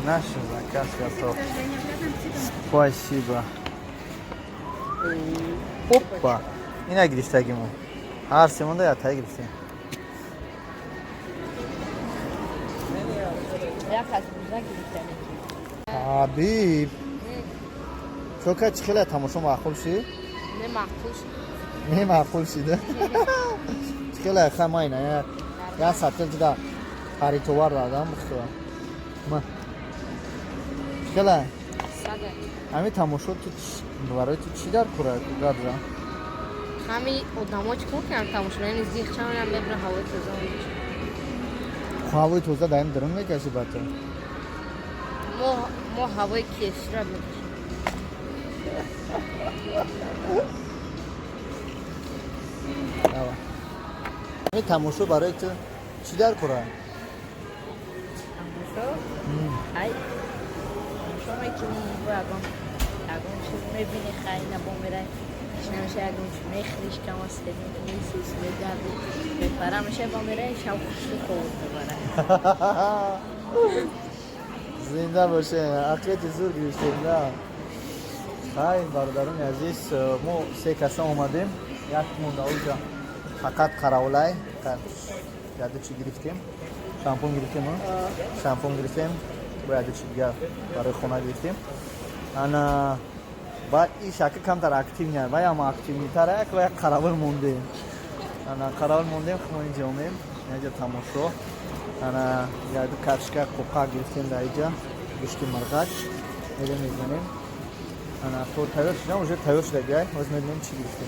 Наш заказ готов. Спасибо. Опа, ина гирифтагимо, ҳар семонда ятае гирифтем. Як аз буза гирифтани. Ҳабиб, чока, чӣ хеле тамошо, маъқул шид? Не, маъқул шуд. Не, маъқул шида. Чӣ хеле хамайна як сатил ҷида харитовар дадам бухтура ма. Чӣ хеле? Сада. Ҳамин тамошо ту барои ту чӣ дар кора, гадра? Ҳами одамо чӣ кор кардам, тамошояни зиқ чамонам мебра, ҳавои тоза мекашад. Ҳавои тоза даим дарун мекаши ба ту. Мо ҳавои кешра мекашем. Давай. Ҳамин тамошо барои ту чӣ дар кора? Тамошо, ай, тамошо мекунӣ, бо ягон чиз мебинӣ, хай, набо мерай, шинамеша, ягон чиз мехӯриш, кама сер мекунӣ, сус мегардӣ, бепара меша, бо мерай, шаб хушрӯ хобот мебарад. Зинда боше, ақлияти зур гирифтем, да. Хай, бародарони азиз, мо се каса омадем, як монда уҷа, фақат қаравлай. Яду чӣ гирифтем? Шампун гирифтем, а? Шампун гирифтем, бо яду чи дигар барои хона гирифтем. Ана баъд и шака камтар активный, ваям активный тара, як ва як қаравул мондем. Ана қаравул мондем, мо инҷа омем, инҷа тамошо. Ана яду кашка қоқа гирифтем, дар иҷа гӯшти мирғак мерем, мезанем. Ана то тайёр шудам, уже тайёр шудагай, ҳоз мебинем, чӣ гирифтем.